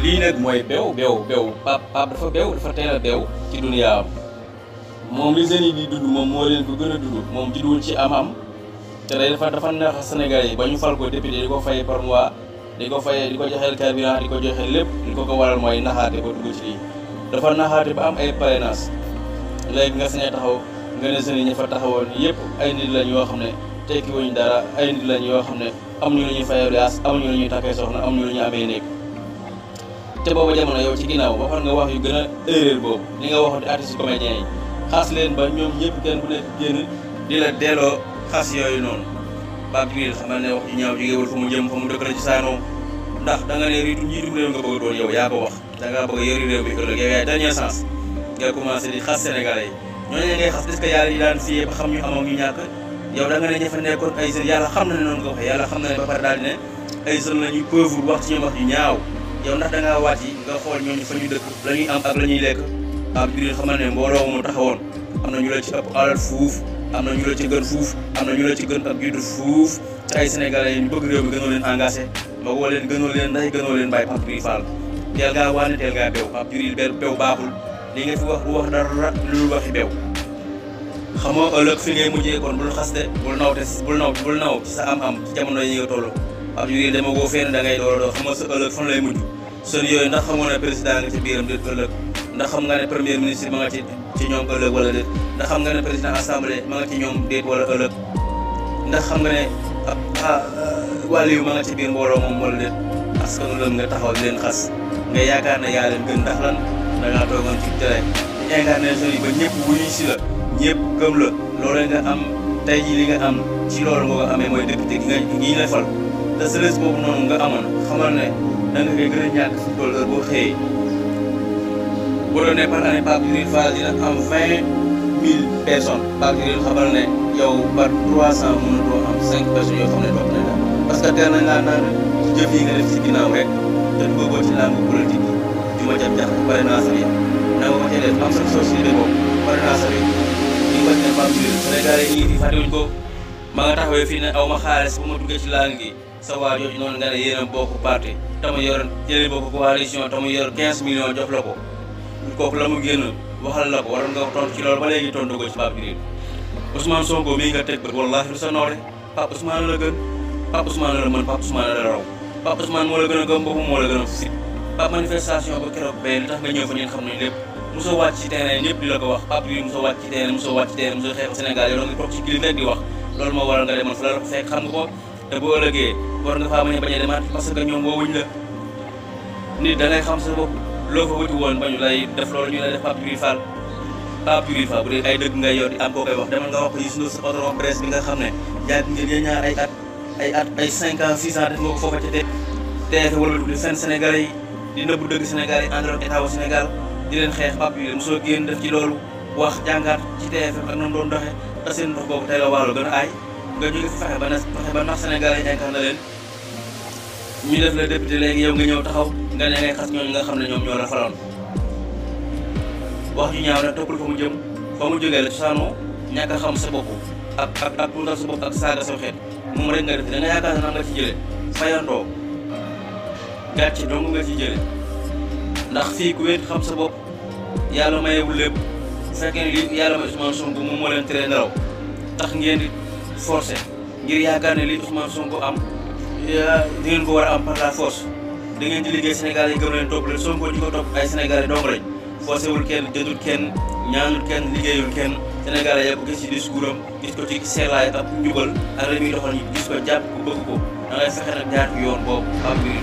lii nag mooy bew pap dafa bew dafa teel a bew ci duniyaam moom li jeunes yi di dund moom moo leen ko gën a dund moom judduwul ci am-am te day dafa neex Sénégal yi ba ñu fal ko député di ko fay par mois di ko fay di ko joxeel carburant di ko joxeel lépp li ko waral mooy naxaate ba dugg ci lii dafa naxaate ba am ay parrainage léegi nga sañee taxaw nga ne jeunes yi ñu fa taxawoon yëpp ay nit lañ yoo xam ne tekki wuñ dara ay nit lañ yoo xam ne amuñu lu ñuy fayal yaas amuñu lu ñuy takkee soxna amuñu lu ñuy amee néeg te booba jamono yow ci ginnaaw waxoon nga wax yu gën a erreur boobu li nga waxoon di artistes comédiens yi xaas leen ba ñoom ñëpp kenn ku nekk génn di la delloo xas yooyu noonu Pape Djibril xamal ne wax ju ñaaw jógewul fa mu jëm fa mu dëkk la ci saanoo ndax da nga ne riitu njiitum réew nga bëgg doon yow yaa ko wax da ngaa bëgg yori réew mi ëllëg yow yaay dernier chance nga commencé di xas sénégalais yi ñooñu ngay xas est-ce que yàlla yi daan fiyee ba xam ñu am ak ñu ñàkk yow da nga ne ña fa nekkoon ay jeunes yàlla xam na ne noonu nga waxee yàlla xam na ne ba pare daal di ne ay jeunes la ñuy pauvre wax ci ñoom wax ju ñaaw yow ndax da ngaa wàcc nga xool ñooñu fa ñu dëkk la ñuy am ak la ñuy lekk Pape Djibril xamal ne mbooloo mu taxawoon am na ñu la ci ëpp alal fuuf am na ñu la ci gën fuuf am na ñu la ci gën ak juddu fuuf te ay sénégalais yi ñu bëgg réew mi gënoo leen engagé magoo leen gënoo leen nday gënoo leen bàyyi Pape Djibril Fall teel ngaa waane teel ngaa bew Pape Djibril bew baaxul li nga fi wax du wax dara lu waxi bew xamoo ëllëg fi ngay mujjee kon bul xaste bul naw ci sa am ci jamono yi nga toll Pape Djibril dama goo fenn da ngay doo xamoo sa ëllëg fan lay mujj seen yooyu ndax xamoo ne président nga ci biiram déet ëllëg ndax xam nga ne premier ministre ma nga ci ñoom ëllëg wala déet ndax xam nga ne président assemblée ma nga ci ñoom déet wala ëllëg ndax xam nga ne wàllu yu ma nga ci biir mbooloo moom wala déet askanu lëm nga taxaw di leen xas nga yaakaar ne yaa leen gën ndax lan da ngaa toogoon ci télé incarné yi ba ñëpp wuyu si la ñëpp gëm la loolu nga am tey jii li nga am ci loolu nga ko amee mooy député gi la fal te sëlees boobu noonu nga amoon xamal ne da nga koy gën a ñàkk fi tool heure boo xëyee boo doon ne par année Pape Djibril Fall dina am 20 000 personnes Pape Djibril xamal ne yow par 300 mënatoo am 5 personnes yoo xam ne topp nañ la parce que teel nañ laa naan jëf yi nga def ci ginnaaw rek te duggagoo ci làngu politique yi juma jam jax parrainage bi na nga ko cee def am sa société boobu parrainage bi di ko ne Pape Djibril Sénégalais yi fi fàttewuñ ko ma nga taxawee fii ne aw ma xaalis bu ma duggee ci làng gi sa waa jooju noonu nga ne yéen a bokk parti te mu yor jëlee bokk coalition te mu yor 15 millions jox la ko kooku la mu génn waxal la ko waroon nga tontu ci loolu ba léegi tontu ko ci Pape Djibril Ousmane Sonko mii nga teg bët wallaahi lu sa noore Pape Ousmane la gën Pape Ousmane la mën Pape Ousmane la raw Pape Ousmane moo la gën a gëm boppam moo la gën a fit Pape manifestation ba keroog bay li tax nga ñëw fa ñeen xam nañ lépp mosoo wàcc ci terrain ñëpp di la ko wax Pape Djibril mosoo wàcc ci terrain mosoo xeex Sénégal yow nga toog ci kilif rek di wax loolu moo waral nga demoon fa la ko fekk xam nga ko te bu ëllëgee war nga faa bañ a demaat parce que ñoom woowuñ la nit da ngay xam sa bopp loo fa wuti woon bañu lay def loolu ñu lay def Pape Djibril Fall bu dee ay dëgg ngay yor di am koo koy wax demal nga wax ko Youssou Ndour sa patron presse bi nga xam ne yàgg ngeen yéen ñaar ay 5 ans 6 ans def nga ko foofa ca TF wala di fenn Sénégalais yi di nëbbu dëgg Sénégal yi ànd ak état wu Sénégal di leen xeex Pape Djibril mosoo génn def ci loolu wax jàngaat ci TFM ak noonu doon doxee te seen ndox boobu tey la wàllu gën a aay nga jóge fi fexe ba nax Sénégalais yi incarné leen ñu def la député léegi yow nga ñëw taxaw nga ne ngay xas ñooñu nga xam ne ñoom ñoo la faloon wax ju ñaaw nag toppul fa mu jëm fa mu jógee la cosaanoo ñàkk a xam sa bopp ak tuutal sa bopp ak saaga sa xeet moom rek nga def da nga yaakaar na nga ci jëlee fayandoo gàcce dong nga ci jëlee ndax fii ku wéet xam sa bopp yàlla mayewul lépp bu fekkee ne lii yàlla may Ousmane Sonko moom moo leen tere nelaw tax ngeen di forcé ngir yaakaar ne lii Ousmane Sonko am di ngeen ko war a am par la force da ngeen di liggéey Sénégal yi gëm leen topp leen Sonko di ko topp ay Sénégalais dong lañ forcé wul kenn jëndul kenn ñaanul kenn liggéeyul kenn Sénégalais yëpp gis ci discours am gis ko ci seelaay ak njubal ak la muy doxal ñu gis ko jàpp ko bëgg ko da ngay fexe nag jaar ci yoon boobu Pape Djibril